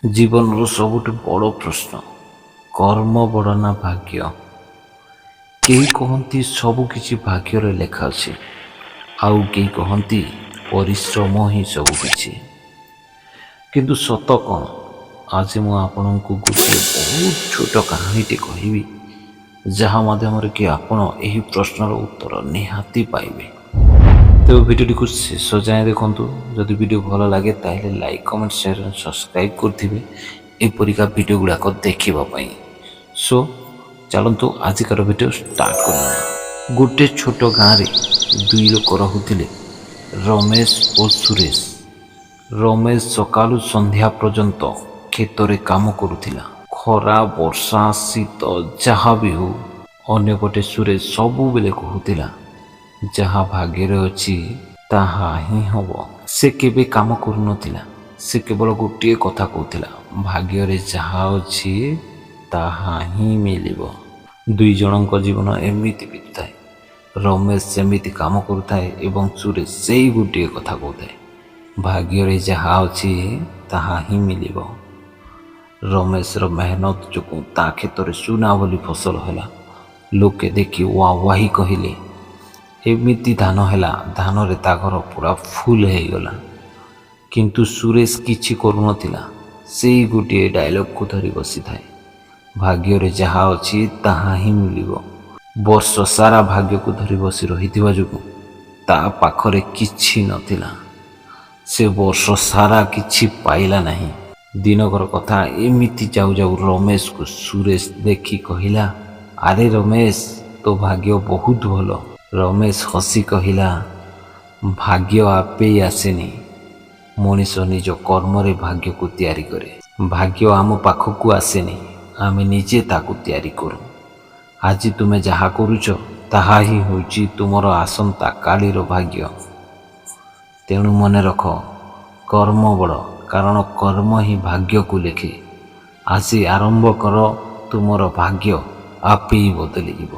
ଜୀବନର ସବୁଠୁ ବଡ଼ ପ୍ରଶ୍ନ, କର୍ମ ବଡ଼ ନା ଭାଗ୍ୟ? କେହି କହନ୍ତି ସବୁକିଛି ଭାଗ୍ୟରେ ଲେଖା ଅଛି, ଆଉ କେହି କହନ୍ତି ପରିଶ୍ରମ ହିଁ ସବୁକିଛି। କିନ୍ତୁ ସତ କ'ଣ? ଆଜି ମୁଁ ଆପଣଙ୍କୁ ଗୋଟିଏ ବହୁତ ଛୋଟ କାହାଣୀଟି କହିବି, ଯାହା ମାଧ୍ୟମରେ କି ଆପଣ ଏହି ପ୍ରଶ୍ନର ଉତ୍ତର ନିହାତି ପାଇବେ। ତେବେ ଭିଡ଼ିଓଟିକୁ ଶେଷ ଯାଏଁ ଦେଖନ୍ତୁ। ଯଦି ଭିଡ଼ିଓ ଭଲ ଲାଗେ, ତାହେଲେ ଲାଇକ୍, କମେଣ୍ଟ, ସେୟାର, ସବସ୍କ୍ରାଇବ୍ କରିଥିବେ ଏପରିକା ଭିଡ଼ିଓ ଗୁଡ଼ାକ ଦେଖିବା ପାଇଁ। ସୋ ଚାଲନ୍ତୁ, ଆଜିକାର ଭିଡ଼ିଓ ଷ୍ଟାର୍ଟ କରିବା। ଗୋଟେ ଛୋଟ ଗାଁରେ ଦୁଇ ଲୋକ ରହୁଥିଲେ, ରମେଶ ଓ ସୁରେଶ। ରମେଶ ସକାଳୁ ସନ୍ଧ୍ୟା ପର୍ଯ୍ୟନ୍ତ କ୍ଷେତରେ କାମ କରୁଥିଲା, ଖରା, ବର୍ଷା, ଶୀତ ଯାହା ବି ହଉ। ଅନ୍ୟପଟେ ସୁରେଶ ସବୁବେଳେ କହୁଥିଲା, ଯାହା ଭାଗ୍ୟରେ ଅଛି ତାହା ହିଁ ହେବ। ସେ କେବେ କାମ କରୁନଥିଲା। ସେ କେବଳ ଗୋଟିଏ କଥା କହୁଥିଲା, ଭାଗ୍ୟରେ ଯାହା ଅଛି ତାହା ହିଁ ମିଳିବ। ଦୁଇ ଜଣଙ୍କ ଜୀବନ ଏମିତି ବିତୁଥାଏ। ରମେଶ ସେମିତି କାମ କରୁଥାଏ ଏବଂ ସୁରେଶ ସେଇ ଗୋଟିଏ କଥା କହୁଥାଏ, ଭାଗ୍ୟରେ ଯାହା ଅଛି ତାହା ହିଁ ମିଳିବ। ରମେଶର ମେହନତ ଯୋଗୁଁ ତା କ୍ଷେତରେ ସୁନା ଭଳି ଫସଲ ହେଲା। ଲୋକେ ଦେଖି ୱା ୱାହି କହିଲେ। ଏମିତି ଧାନ ହେଲା, ଧାନରେ ତା ଘର ପୁରା ଫୁଲ ହେଇଗଲା। କିନ୍ତୁ ସୁରେଶ କିଛି କରୁନଥିଲା। ସେଇ ଗୋଟିଏ ଡାଇଲଗକୁ ଧରି ବସିଥାଏ, ଭାଗ୍ୟରେ ଯାହା ଅଛି ତାହା ହିଁ ମିଳିବ। ବର୍ଷ ସାରା ଭାଗ୍ୟକୁ ଧରି ବସି ରହିଥିବା ଯୋଗୁଁ ତା ପାଖରେ କିଛି ନଥିଲା। ସେ ବର୍ଷ ସାରା କିଛି ପାଇଲା ନାହିଁ। ଦିନକର କଥା, ଏମିତି ଯାଉ ଯାଉ ରମେଶକୁ ସୁରେଶ ଦେଖି କହିଲା, ଆରେ ରମେଶ, ତୋ ଭାଗ୍ୟ ବହୁତ ଭଲ। ରମେଶ ହସି କହିଲା, ଭାଗ୍ୟ ଆପେ ଆସେନି। ମଣିଷ ନିଜ କର୍ମରେ ଭାଗ୍ୟକୁ ତିଆରି କରେ। ଭାଗ୍ୟ ଆମ ପାଖକୁ ଆସେନି, ଆମେ ନିଜେ ତାକୁ ତିଆରି କରୁ। ଆଜି ତୁମେ ଯାହା କରୁଛ, ତାହା ହିଁ ହେଉଛି ତୁମର ଆସନ୍ତା କାଲିର ଭାଗ୍ୟ। ତେଣୁ ମନେ ରଖ, କର୍ମ ବଡ଼, କାରଣ କର୍ମ ହିଁ ଭାଗ୍ୟକୁ ଲେଖେ। ଆଜି ଆରମ୍ଭ କର, ତୁମର ଭାଗ୍ୟ ଆପେ ହିଁ ବଦଳିଯିବ।